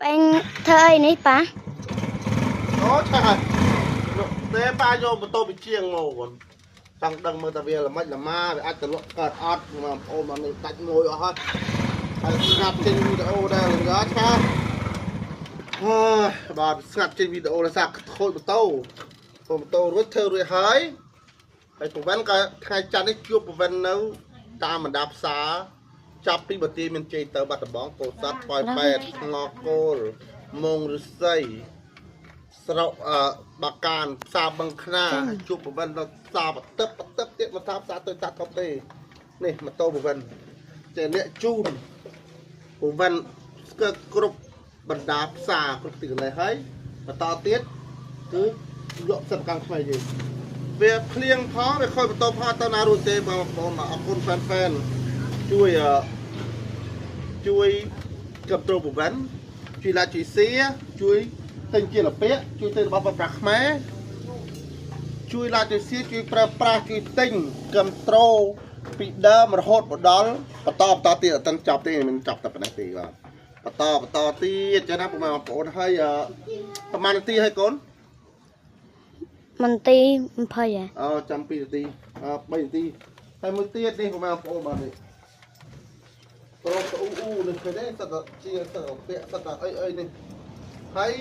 បែងធ្វើអីនេះប៉ា អូឆាហើយទេប៉ាយកម៉ូតូពីជាងមកកូនចង់ដឹងមើលថាវាល្មិចល្មាវាអាចទៅលក់កើតអត់បងប្អូនមកនេះដាច់មួយអស់ហើយហើយស្ងាត់ចេញវីដេអូដែរល្ងឆាហើយបាទស្ងាត់ចេញវីដេអូដោយសារខូចម៉ូតូម៉ូតូរួចធ្វើរួចហើយហើយប្រវិនក៏ថ្ងៃច័ន្ទនេះជួបប្រវិននៅតាមបណ្ដាផ្សារចាប់ពីបន្ទាយមានជ័យទៅបាត់ដំបងពោធិ៍សាត់ប៉ោយប៉ែតថ្ងគោលមងឫស្សីស្រុកបាកានផ្សារបឹងខ្នាជួបប្រវិនដល់ផ្សារបទឹកបទឹកទៀតមកថាផ្សារទៅតាត់ថប់ទេនេះម៉ូតូប្រវិនចេះអ្នកជូនប្រវិនស្គាល់គ្រប់បណ្ដាផ្សារគ្រប់ទីកន្លែងហើយបន្តទៀតគឺលក់សិប្បកម្មខ្មែរយើងវាភ្លៀងផងវាខូចម៉ូតូផងទៅណារួចទេបងប្អូនអរគុណហ្វេនជួយជួយគ្រប់គ្រងប្រវិនជួយឡាជួយសៀជួយទិញជាលពាក់ជួយទិញរបស់ប្រើប្រាស់ខ្មែរជួយឡាជួយសៀជួយប្រើប្រាស់ជួយទិញគ្រប់គ្រងពីដើមរហូតមកដល់បន្តបន្តទៀតអត់ទាន់ចប់ទេមិនចប់តែប៉ុណ្ណេះទេបាទបន្តបន្តទៀតចឹងណាបងប្អូនហើយប្រហែលនាទីហើយកូន មន្ទី20ហ៎ អូចាំ2នាទី3នាទីហើយមួយទៀតនេះបងប្អូនបាទនេះប្រុសអ៊ូអ៊ូនេះឃើញទេសិតតែជាសិតតែពាក់សិតតែអីអីនេះហើយ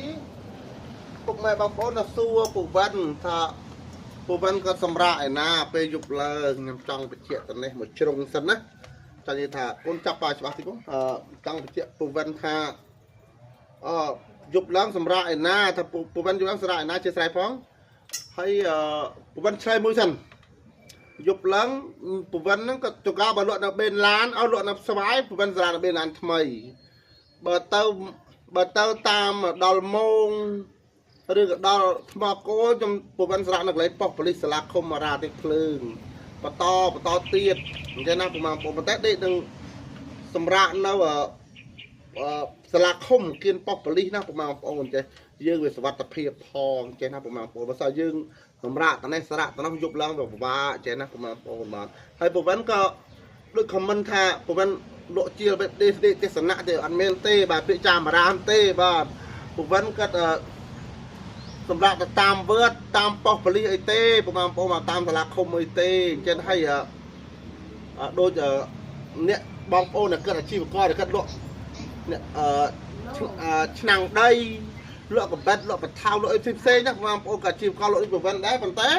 ពុកម៉ែបងប្អូនទៅសួរពូវិនថាពូវិនក៏សម្រាកឯណាពេលយប់ឡើងខ្ញុំចង់បញ្ជាក់ទៅនេះមួយជ្រុងសិនណាចង់និយាយថាកូនចាប់ប៉ាច្បាស់តិចបងចង់បញ្ជាក់ពូវិនថាអយប់ឡើងសម្រាកឯណាថាពូវិនយប់ឡើងសម្រាកឯណាជាស្រ័យផងហើយពូវិនឆ្លើយមួយសិនយប់ឡើងពវិនហ្នឹងក៏ចកាបើលក់នៅបេនឡានឲ្យលក់នៅស្វាយពវិនស្រានៅបេនឡានថ្មីបើទៅតាមដល់ម៉ោងឬក៏ដល់ថ្មគោលខ្ញុំពវិនស្រានៅកន្លែងប៉ុស្តិ៍ប៉ូលីសសាលាឃុំអារ៉ាទីភ្លើងបន្តបន្តទៀតអញ្ចឹងណាប្រហែលប៉ុន្តែដេកនឹងសម្រាប់នៅសាលាឃុំគៀនប៉ុស្តិ៍ប៉ូលីសណាប្រហែលបងប្អូនចេះយើងវាសុវត្ថិភាពផងចេះណាប្រហែលបងប្អូនបើសិនយើងសម្រាប់តនេះសារៈតនោះយប់ឡើងវាពិបាកចេះណាប្រហែលបងប្អូនបាទហើយពវិនក៏ដូច comment ថាពវិនលក់ជាបែបទេសនៈទេអត់មានទេបាទពាក្យចាមរាមទេបាទពវិនគាត់សម្រាប់ទៅតាមវត្តតាមប៉ុស្តិ៍ប៉ូលីសអីទេប្រហែលបងប្អូនមកតាមសាលាឃុំអីទេអញ្ចឹងហើយដូចអ្នកបងប្អូនដែលគាត់អាជីវករដែលគាត់លក់អ្នកឆ្នាំងដីលក់កបិតលក់បថៅលក់អីផ្សេងៗណាបងប្អូនក៏អាជីវករលក់ដូចប្រវិនដែរប៉ុន្តែ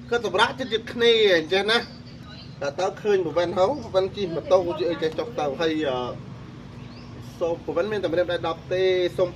គាត់សម្រាប់ចិត្តគ្នាអញ្ចឹងណាតែទៅឃើញប្រវិនហៅប្រវិនជិះម៉ូតូជិះអីចេះចុះទៅហើយសូមប្រវិនមានតែម្រាមដៃ10ទេសូម